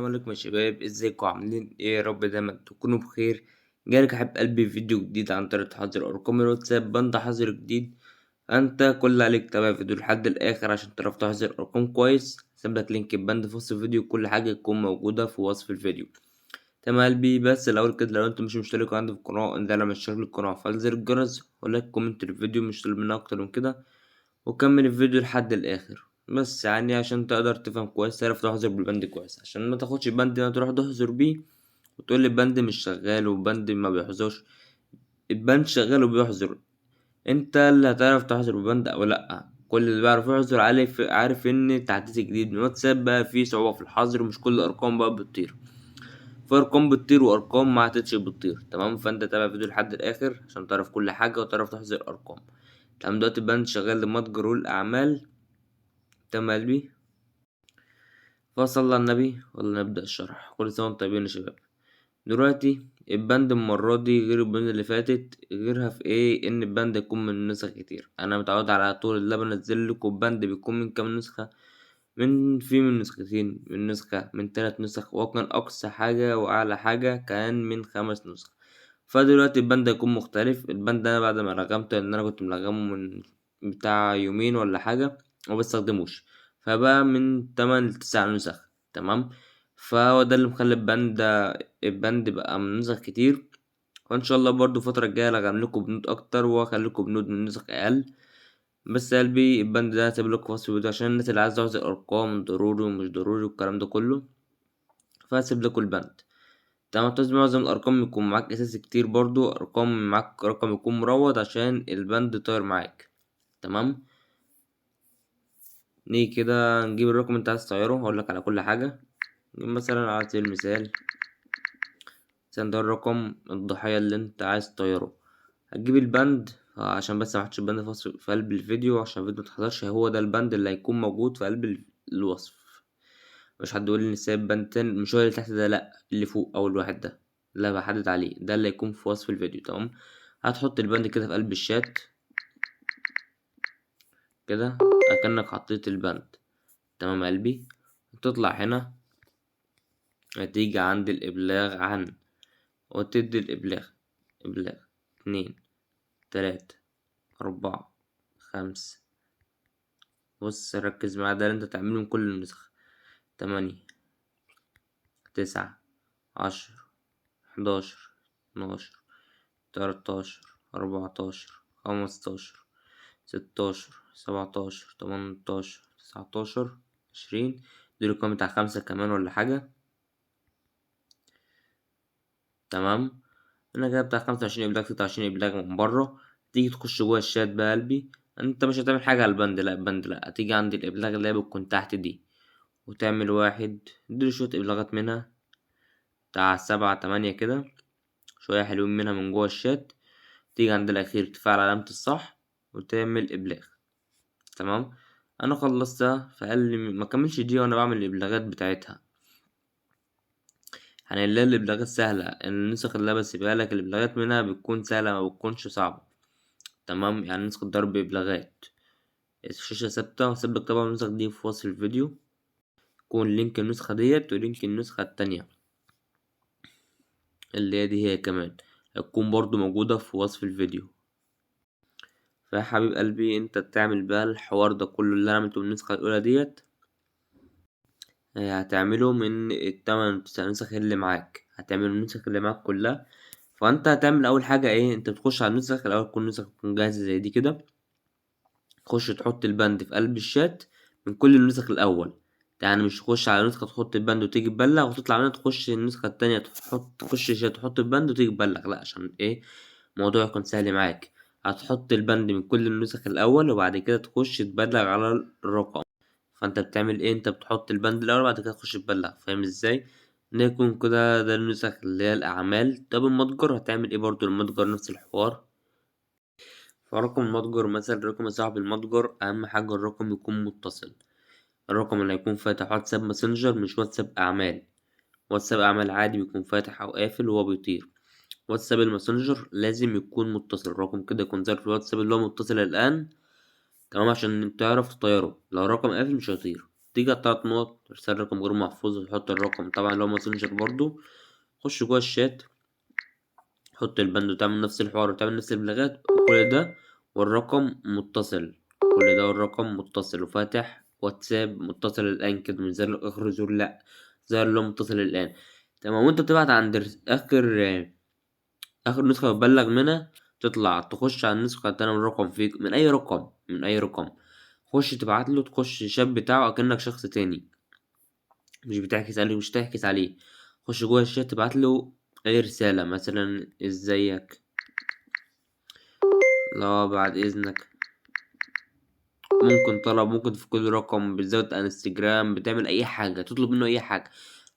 السلام عليكم يا شباب، ازيكم عاملين ايه؟ يا رب دايما تكونوا بخير. جالك حبيب قلبي فيديو جديد عن طريقة حظر ارقام الواتساب، بند حظر جديد. انت كل اللي عليك تابع الفيديو لحد الاخر عشان تعرف تحظر ارقام كويس. سيب لك link البند في وصف الفيديو، كل حاجة تكون موجودة في وصف الفيديو. تمام يا قلبي. بس الاول كده لو انت مش مشترك عندي في القناة انزل على اشتراك القناة وفعل زر الجرس و like comment الفيديو، مش طالب منك اكتر من كده، وكمل الفيديو لحد الاخر بس عشان تقدر تفهم كويس، تعرف تحظر بالبند كويس، عشان ما تاخدش البند ده تروح تحظر بيه وتقول لي البند مش شغال والبند ما بيحظرش. البند شغال وبيحظر، انت اللي هتعرف تحظر بالبند او لا. كل اللي بيعرف يحظر عارف ان التحديث الجديد من واتساب بقى فيه صعوبة في الحظر، ومش كل الارقام بقى بتطير، في ارقام بتطير وارقام ما عادتش بتطير. تمام، فانت تابع الفيديو لحد الاخر عشان تعرف كل حاجة وتعرف تحظر ارقام. تمام، دلوقتي البند شغال لمتجر والاعمال. تمام يا قلبي، فصلى على النبي ولا نبدأ الشرح. كل سنة وانتم طيبين يا شباب. دلوقتي البند المرة دي غير البند اللي فاتت، غيرها في ايه؟ ان البند يكون من نسخ كتير. انا متعود على طول اللي بنزل لكم البند بيكون من كام نسخة، من نسختين، من نسخة، من 3 نسخ، وكان اقصى حاجة واعلى حاجة كان من 5 نسخ. فدلوقتي البند هيكون مختلف. البند انا بعد ما لغمته، ان انا كنت ملغمه من بتاع يومين ولا حاجة وما بستخدموش، فبقى من 8 ل9 نسخ. تمام، فهو ده اللي مخلي البند بقى من نسخ كتير. وان شاء الله برضو الفترة الجاية هلغم لكم بنود اكتر واخليكم بنود من نسخ اقل. بس يا قلبي البند ده هسيب لكم وصف الفيديو عشان الناس اللي عايزة تحظر ارقام ضروري ومش ضروري والكلام ده كله، فهسيب لكم البند. تمام، لازم معظم الارقام يكون معاك اساسي كتير، برضو ارقام معاك رقم يكون مروض عشان البند طاير معاك. تمام، نيجي كده نجيب الرقم اللي انت عايز تغيره، هقول لك على كل حاجة. مثلا على سبيل المثال، مثلا ده الرقم الضحية اللي انت عايز تطيره، هتجيب البند عشان بس ما احطش البند في قلب الفيديو عشان الفيديو متحضرش. هو ده البند اللي هيكون موجود في قلب الوصف، مش حد يقول لي ان سايب بند تاني، مش هو اللي تحت ده، لا اللي فوق اول واحد ده اللي بحدد عليه، ده اللي هيكون في وصف الفيديو. تمام، هتحط البند كده في قلب الشات كده اكنك حطيت البند. تمام يا قلبي، تطلع هنا هتيجي عند الابلاغ عن وتدي الابلاغ، ابلاغ 2 3 4 5. بص ركز معايا، ده اللي انت تعمله من كل النسخ. 8 9 10 11 12 13 14 15 16 17 18 19 20. دول الكام بتاع 5 كمان ولا حاجة. تمام، انا كده بتاع 25 ابلاغ، 26 ابلاغ من بره. تيجي تخش جوه الشات بقى يا قلبي، انت مش هتعمل حاجة على البند، لا البند لا، هتيجي عند الابلاغ اللي هي بتكون تحت دي وتعمل واحد، دي شوية ابلاغات منها بتاع 7 8 كده، شوية حلوين منها من جوه الشات. تيجي عند الاخير تفعل علامة الصح وتعمل ابلاغ. تمام، انا خلصتها في اقل ما كملش دقيقة وانا بعمل الابلاغات بتاعتها. اللي هي الابلاغات سهلة، النسخ اللي انا بسيبها لك الابلاغات منها بتكون سهلة ما بتكونش صعبة. تمام، نسخة ضرب ابلاغات، الشاشة ثابتة، وهسيب لك طبعا النسخ دي في وصف الفيديو، يكون link النسخة ديت و link النسخة التانية اللي هي دي هي كمان هتكون برضو موجودة في وصف الفيديو. فيا حبيب قلبي انت بتعمل بقى الحوار ده كله اللي انا عملته من النسخة الاولى ديت، هتعمله من التمن تسع نسخ اللي معاك، هتعمل النسخ اللي معاك كلها. فانت هتعمل اول حاجة ايه؟ انت بتخش على النسخ الاول، كل نسخ تكون جاهزة زي دي كده، تخش تحط البند في قلب الشات من كل النسخ الاول. مش تخش على نسخة تحط البند وتيجي تبلغ وتطلع منها تخش النسخة التانية تخش الشات تحط البند وتيجي تبلغ، لا، عشان ايه؟ الموضوع يكون سهل معاك. هتحط البند من كل النسخ الاول وبعد كده تخش تبلغ على الرقم. فانت بتعمل ايه؟ انت بتحط البند الاول وبعد كده تخش تبلغ، فاهم ازاي؟ نكون كده ده النسخ اللي هي الاعمال. طب المتجر هتعمل ايه؟ برضو المتجر نفس الحوار. فرقم المتجر مثلا، رقم صاحب المتجر، اهم حاجة الرقم يكون متصل، الرقم اللي هيكون فاتح واتساب ماسنجر مش واتساب اعمال. واتساب اعمال عادي بيكون فاتح او قافل وهو بيطير. واتساب الماسنجر لازم يكون متصل، الرقم كده يكون ظاهر في الواتساب اللي هو متصل الان. تمام، عشان تعرف تطيره. لو الرقم قافل مش هيطير. تيجي على التلات نقط، ارسال رقم غير محفوظ، وتحط الرقم طبعا اللي هو ماسنجر برضو. خش جوه الشات، حط ال ban وتعمل نفس الحوار وتعمل نفس البلاغات وكل ده والرقم متصل، كل ده والرقم متصل وفاتح واتساب متصل الآن كده، مش زي آخر زور، لأ ظاهر اللي هو متصل الآن. تمام. وانت بتبعت عند آخر نسخة بتبلغ منها، تطلع تخش على النسخة التانية من الرقم فيك، من أي رقم، من أي رقم خش تبعت له، تخش الشات بتاعه أكنك شخص تاني، مش بتعكس عليه، مش تعكس عليه. خش جوه الشات تبعت له أي رسالة، مثلا ازيك، لا بعد إذنك، ممكن طلب، ممكن في كل رقم، بتزود انستجرام، بتعمل أي حاجة، تطلب منه أي حاجة.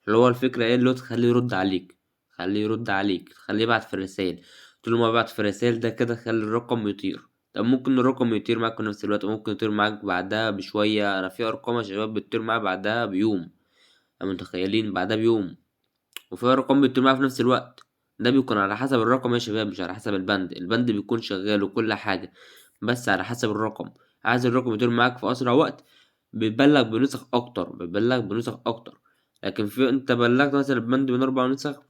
اللي هو الفكرة إيه، اللي هو تخليه يرد عليك، خليه يرد عليك، خليه يبعت في الرسايل. طول ما بعت في الرسايل ده كده خلي الرقم يطير. طب ممكن الرقم يطير معاك في نفس الوقت، ممكن يطير معاك بعدها بشوية. أنا في أرقام يا شباب بتطير معايا بعدها بيوم، أنا متخيلين بعدها بيوم، وفي أرقام بتطير معايا في نفس الوقت. ده بيكون على حسب الرقم يا شباب، مش على حسب البند. البند بيكون شغال وكل حاجة، بس على حسب الرقم. عايز الرقم يطير معاك في أسرع وقت، بتبلغ بنسخ أكتر، بتبلغ بنسخ أكتر. لكن في أنت بلغت مثلا البند من 4 نسخ،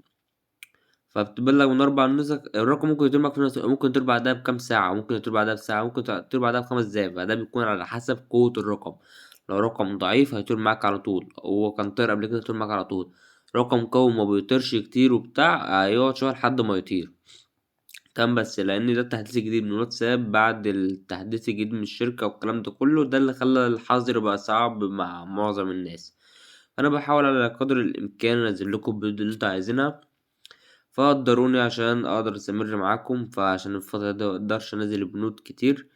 فبتبلغ من 4 نسخ، الرقم ممكن يطير معاك في نفس، ممكن يطير بعدها بكام ساعة، ممكن يطير بعدها بساعة، ممكن يطير بعدها ب5 دقايق. فده بيكون على حسب قوة الرقم. لو رقم ضعيف هيطير معاك على طول، هو كان طير قبل كده يطير معاك على طول. رقم قوي ما بيطيرش كتير وبتاع، هيقعد شوية لحد ما يطير. تمام. بس لأن ده التحديث الجديد من الواتساب بعد التحديث الجديد من الشركة والكلام ده كله، ده اللي خلى الحظر بقى صعب مع معظم الناس. أنا بحاول على قدر الإمكان أنزل لكم الفيديو اللي انتوا عايزينها، فقدروني عشان أقدر أستمر معاكم. فعشان الفترة دي مقدرش أنزل البنود كتير.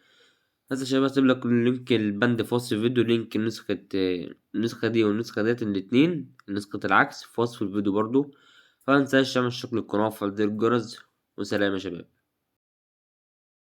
بس يا شباب هسيب لك link ال ban في وصف الفيديو، link النسخة دي والنسخة ديت الاتنين، نسخة العكس في وصف الفيديو برضو. فمتنساش تعمل اشتراك للقناة وتفعيل زر الجرس، وسلام يا شباب.